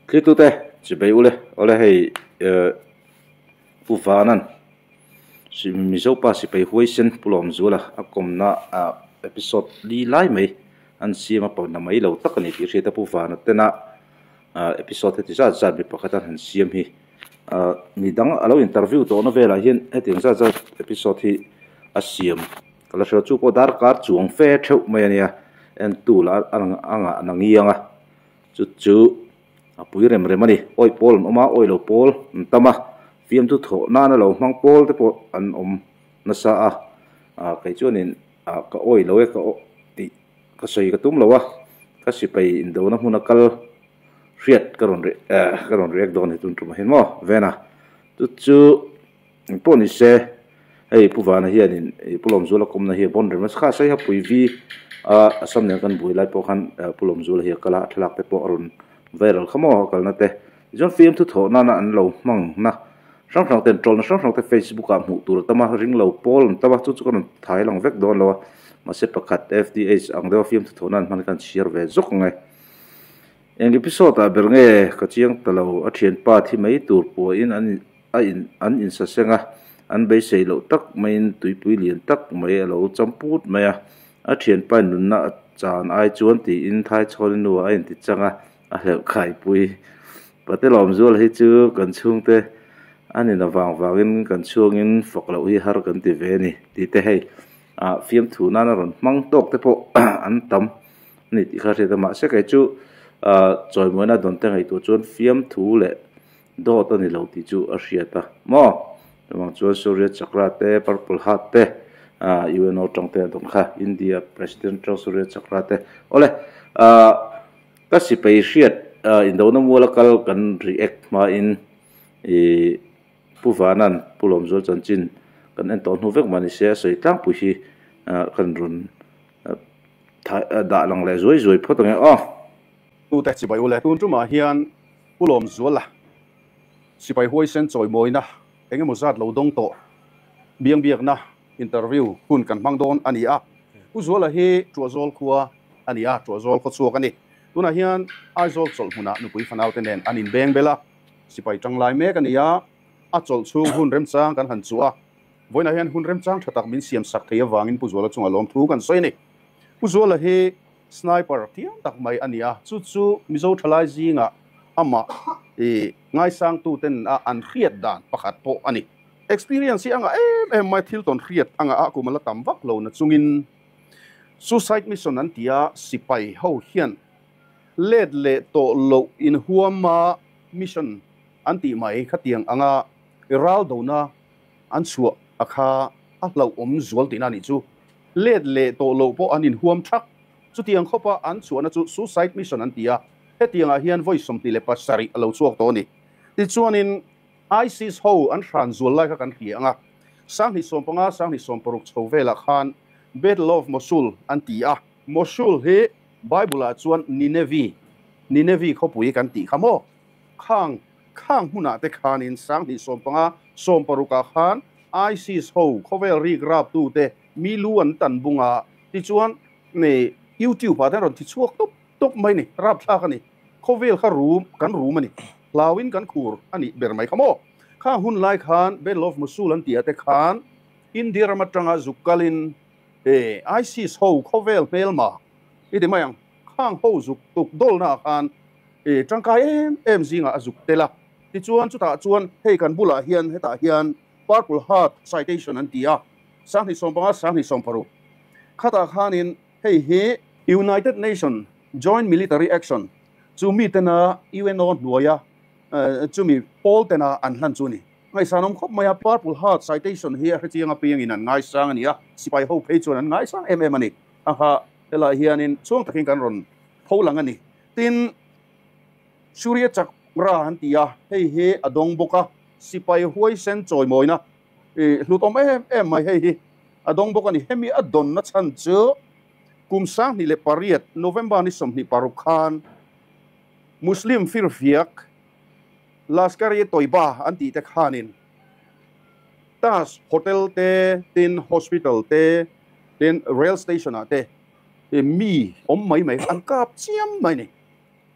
Thlitute chibei ule awle hei Pu Vanan Mizopa sipai huaisen Pu Lawmzuala a kawmna episode li lai mai an siam a pawna mai lo tak a ni tih hriat a Pu Vana tena episode heti zat zat mi pakhat an han siam hi midang a lo interview tawhna velah hian hetiang zat zat episode hi a siam ka la hre lo chu pawh darkar chuang fe theuh mai a nia entu lah a ngah na ngiang a. Chu chu a pui rem rem a ni. Awi pawl an awm a, awi lo pawl an tam a, fiamthu thawh nana lo hmang pawl te pawh an awm nasa a. Ah kei chuanin ah ka awi lo e ka tih ka sawi ka tum lo a, ka sipai indona hmuna kal hriat ka rawn ka rawn react dawn he tun tumah hian maw Vena. Chu chu Eng pawh ni se, hei Pu Vana hianin Pu Lawmzuala kawmna hi a bawn reng a, kha Saiha pui vi a Assam nen kan buai lai pawh khan Pu Lawmzuala hi a kal a, a thlalak te pawh a rawn viral kha maw a kalna te. Tichuan fiamthu thawh nana an lo hmangna hrang hrang ten tawlna hrang hrang te Facebook ah hmuh tur a tam a, ring lo pawl an tam a, chu chu ka rawn thai lang vek dawn lo a, mahse pakhat FDH ang deuha fiamthu thawh nan hman khan chhiar ve zawk ang e. Eng episode ah ber nge ka chiang ta lo, a thianpa thi mai tur puahin an a in an insaseng a, an beisei loh tak maiin tuipui lian tak mai a lo cham put mai a, a thianpa in nunna a chan ai chuan tiin Thaichhawni nu ah a inti chang a, a hleuh khaipui. Pate Lawmzuala hi chu kan chhungte a nin avang vangin kan chhuangin fak loh hi har kan ti ve a ni tih te hei ah fiamthu nana rawn hmang tawk te pawh an tam a ni tih kha hriat a, mahse kei chu ah chawimuaina dawn te ngaihtuah chuan fiamthu leh Dawt a ni lo tih chu a hriat a maw? Chuvang chuan Surya Chakra te, Purple Heart te, ah UNO tang te a dawng kha, India President tang Surya Chakra te. Awle, ah ka sipai hriat ah indona muala kal kan react hmain ih Pu Vanan, Pu Lawmzual chanchin kan en tawh hnu vek mah ni se a sawi tlangpui hi ah kan rawn dah lang leh zuai zuai phawt ang e aw. Tute chibai ule tun tumah hian Pu Lawmzuala sipai huaisen chawimawina eng emaw zat lo dawng tawh biang biakna interview hun kan hmang dawn a ni a. Pu Zuala hi Tuahzawl khua a ni a, Tuahzawl khaw chhuak a ni. Tunah hian Aizawl chawlh hmunah nupui fanaute nen an inbeng bel a, sipai tanglai mek a ni a, a chawlh chhung hun remchang kan han chuh a. Vawiinah hian hun remchang tha tak min siam sak thei avangin Pu Zuala chungah lawmthu kan sawi a ni. Pu Zuala hi Sniper thiam tak mai a ni a, chu chu Mizo thalai zingah amah i ngaisangtuten a an hriat dan pakhat pawh a ni. Experience hi a ngah em em mai, thil tawn hriat a ngah a, kum a la tam vak lo na chungin suicide mission an ti a, sipai ho hian let leh tawh loh inhuama mission an tih mai khatiang anga ral dona an chhuah a kha a hlauhawm zual tihna a nih chu. Let leh tawh loh pawh an inhuam thak. Chutiang khawpa an chhuahna chu suicide mission an ti a, hetiangah hian vawi 27 a lo chhuak tawh a ni. Tichuanin ISIS ho an hran zual lai kha kan hria ang a, 2015, 2016 chho velah khan Battle of Mosul an ti a, Mosul hi Bible-ah chuan Nineveh, Nineveh khawpui kan tih kha maw? Khang Khang hmunah te khanin 2015, 16 ah khan ISIS ho khawvel rik raptute mi lu an tan bung a, tichuan YouTube ah te an rawn ti chhuak tawp tawp mai ni, rapthlak a ni. Khawvel kha rum kan rum a ni, hlauin kan khur a nih ber mai kha maw? Khang hun lai khan Battle of Mosul an tih ah te khan India ram atanga zuk kalin ISIS ho khawvel hmelma i ti mai ang, khang ho zuk tuk dawlna ah khan I tangkai em em zingah a zuk tel a, tichuan chutah chuan hei kan bulah hian hetah hian Purple Heart Citation an ti a, 2015, 2016 khatah khanin hei hi United Nation Joint Military Action chu mi tena UNO hnuaia chumi pawl tena an hlan chu a ni. Ngaihsanawm khawp mai a, Purple Heart Citation hi a hrechiang apiangin an ngaisang a ni a, sipai ho phei chuan an ngaisang em em a ni. Aha, helaiah hianin chhuang takin kan rawn pho lang a ni. Tin, Surya Chakra an ti a, hei hi a dawng bawk a, sipai huaisen chawimawina i hlutawm em em mai hei hi a dawng bawk a ni. Hemi a dawnna chhan chu kum 2008 November ni 26 khan Muslim firfiak Lashkar-e-Toiba an tih te khanin Taj Hotel te, tin Hospital te, tin Rail Station ah te mi awm mai mai an kap chiam mai ni.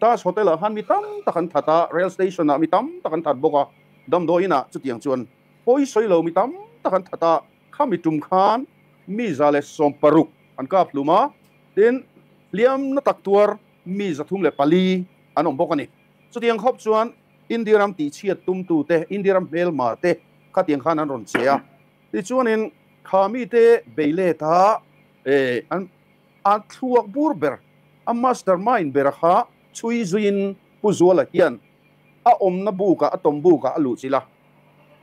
Taj Hotel ah khan mi tam tak an that a, Rail Station ah mi tam tak an that bawk a, damdawi inah chutiang chuan pawi sawi lo mi tam tak an that a, khami tum khan mi 160 an kap hlum a, tin hliamna tak tuar mi 304 an awm bawk a ni. Chutiang khawp chuan India ram tihchhiat tumtute, India ram hmelma te khatiang khan an rawn che a. Tichuanin kha mite bei let a, an a thluak bur ber, a mastermind ber kha chhui zuiin Pu Zuala hian a awmna bukah, a tawm bukah a luhchilh a.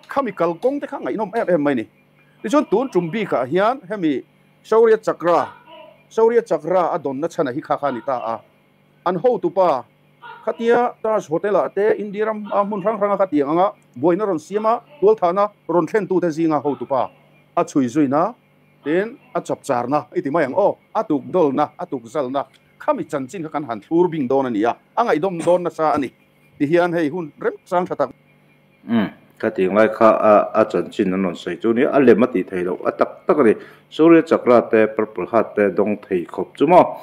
Khami kalkawng te kha ngaihnawm em em mai a ni. Tichuan tun tum bikah hian hemi Shaurya Chakra, Shaurya Chakra a dawnna chhana hi kha kha a ni ta a. An hotupa khatia Taj Hotel ah te India ram a hmun hrang hranga khatiang anga buaina rawn siam a, tualthahna rawn thlentute zinga hotupa a chhui zuina tin a chapcharna i ti mai ang aw, a tukdawlna, a tukzalna khami chanchin kha kan han thlur bing dawn a ni a, a ngaihdawm dawn nasa a ni ti hian hei hun remchang tha tak. Umm, khatiang lai kha a chanchin an rawn sawi chu nia, a lem a tih theih loh a tak tak a ni. Surya Chakra te, Purple Heart te dawng thei khawp chu maw?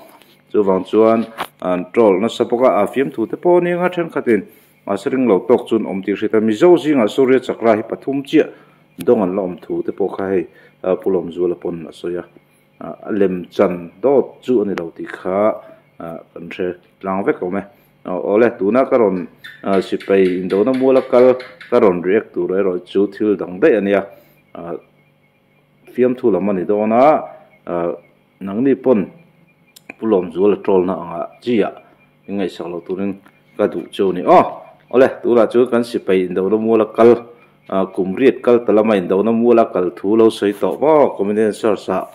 Chuvang chuan an troll nasa bawk a, a fiamthu te pawh nia nga thenkhatin mahse ring lo tawk chuan awm tih hriat a, Mizo zingah Surya Chakra hi pathum chiah dawng an la awm thu te pawh kha hei Pu Lawmzuala pawn a sawi a, a lem chan dawt chu a ni lo tih kha kan hre tlang vek awm e. Awle, tuna ka rawn sipai indona muala kal ka rawn react tur erawh chu thil dang daih a nia. Fiamthu lam a ni dawn a, nangni pawn Pu Lawmzuala troll-na angah chiah min ngaihsak loh turin ka duh chu a ni aw. Awle, tunah chuan kan sipai indona muala kal kum riat kal ta lama indona muala kal thu lo sawi tawh maw comedian search ah.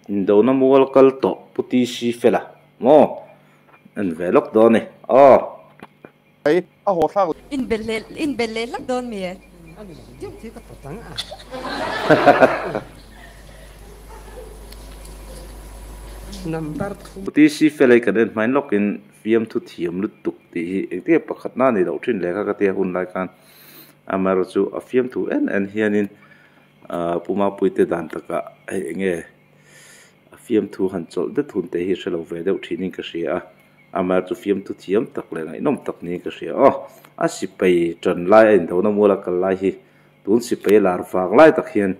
Indona mual kal tawh Pu TC Fela maw? En ve lawk dawn e aw. Hei a haw thlak. In belh leh in belh leh hlak dawn mi e. Pu TC Felei kan en hmain lawkin fiamthu thiam lutuk tih hi engtin nge pakhatna a nih loh thin leh kha ka tia hun lai khan amaherawh chu a fiamthu en en hianin Pu Mapuite dan takah hei enge A fiamthu han chawlh det hun te hi hre lo ve deuh thinin ka hria a, amaherawh chu fiamthu thiam tak leh ngaihnawm tak niin ka hria aw. A sipai tan lai a indona muala kal lai hi tun sipai lar vang lai tak hian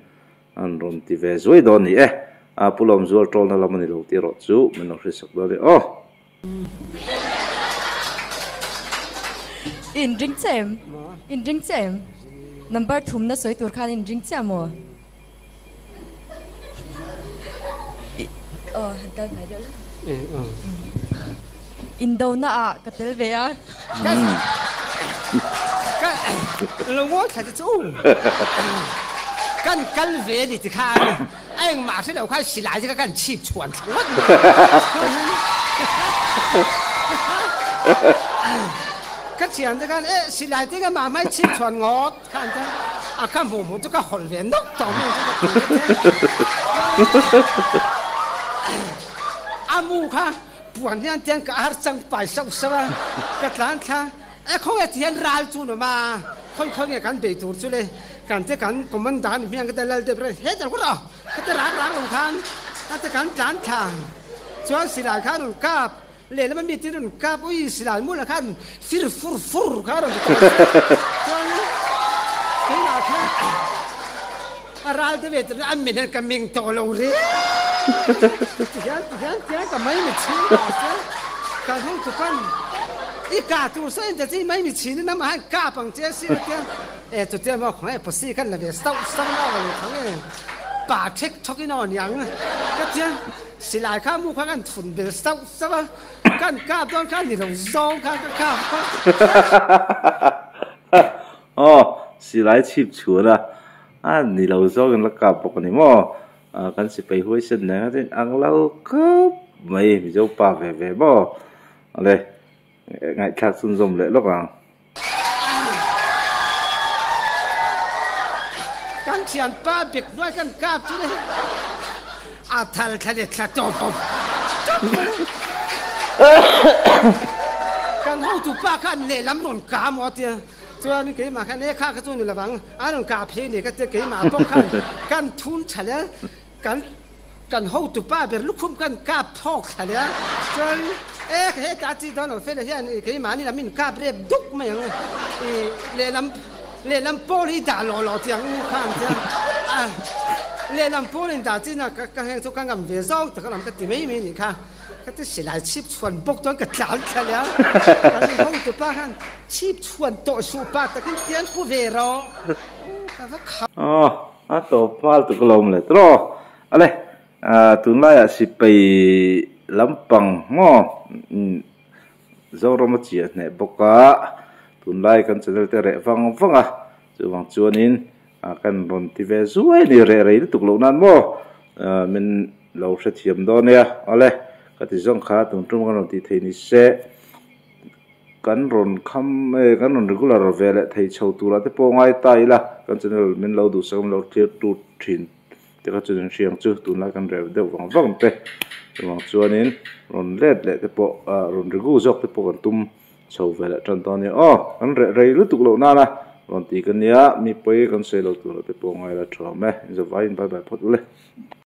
an rawn ti ve zuai dawn ni e. A Pu Lawmzual tawlna lam a ni lo tih erawh chu min lo hriatsak dawn e aw. In ring che em? In ring che em? Number thumna sawi tur khan in ring chiah maw? Aw, han kal hnai deuh la. Indona ah ka tel ve a. Lo ngawi thla te chu kan kal ve a ni ti khan. A engmah hre lo khan silai te kha kan chhip chhuan thla ngawt mai. Ka thian te khan eh silai te kha mah hmai chhip chhuan ngawt khan te a ka hmuh hmuh chu ka hawlh ve nawk tawh mai chu ka ti a mu kha puan hian tiang ka ar chang pai sauh sauh a ka tlan thla E khawnge ti hian ral chu ni ma, khawi khawi nge kan bei tur chu le, kan te kan commander ni hmiang ka te lal deuh reng he tel kawt a, ka te rak rak lo khan ka te kan tlan thla chuan silai kha a rawn kap, lehlam a mi te rawn kap ui silai mulah khan fir fur fur kha a rawn ti tawh a, chuan keimah kha a ral te ve te a men hian ka meng tawh lo reng ti hian ti hian ti hian ka mai mi chhing ta se kan hung chu kan i ka tur sa in te chi mai mi chhin in amah hian kap ang che si tia e chu tia maw khawnge posi khan la ve sauh sauh na aw lo thang e pa thek thawk in aw niang ka tia silai kha mu kha kan thun bel sauh sauh a kan kap dawn khan ni lo zawng kha ka kap a. Aw, silai chhip chhuan a, a ni lo zawk in la kap bawk a ni maw? Kan sipai huaisen nen kha chuan ang lo khawp mai, Mizo pa ve ve maw? Awle, ngaihthlak chhunzawm leh lawk ang. Kan thianpa bek hnuai kan kap chu le a thal thla leh thla tawp awm tawp mai. Kan hotupa khan lehlam rawn ka maw tia. Chuan keimah khan e kha kha chu ni lovang, a rawn kah phei ni ka tia keimah bawk khan kan thun tha le kan Kan hotupa ber lukhum kan kap phawk thla leh a, chuan e hetah chi dawn lo fela hian keimahni lam in kap rep duk mai ang e, lehlam lehlam pawl hi dah lawh lawh tih ang u kha an tia a, lehlam pawl in dah chin a ka heng chu ka ngam ve zawng tak alawm ka ti mai mai anih kha, ka ti silai chhip chhuan bawk chuan ka tlan thla leh a, kan hotupa khan chhip chhuan tawh suh pa takin tian pu ve rawh ka va kham. Aw a tawp hmal tuk alawm le tawh Ale, tunlaiah sipai lampang maw Zoram a chiah hneh bawk a, tunlai kan channel te reh vang vang a, chuvang chuanin kan rawn ti ve zuai a ni, reh rei lutuk loh nan maw min lo hrethiam dawn nia. Ale, ka ti zawng kha tun tum kan rawn tih theih ni se, kan rawn kham e, kan rawn regular ve leh thei chho turah te pawh ngai ta ila, kan channel min lo duhsak min lo thlir tut thin. Te kha chuan hriang chu tunlai kan rel deuh vang vang te chuvang chuanin rawn let leh te pawh ah rawn regu zawk te pawh kan tum chho ve leh tan dawn a nia aw kan reh rei lutuk loh nana rawn ti ka nia mi pawi kan sawi lo tur te pawh ngaila thuam e inzavaiin bye bye phawt ule.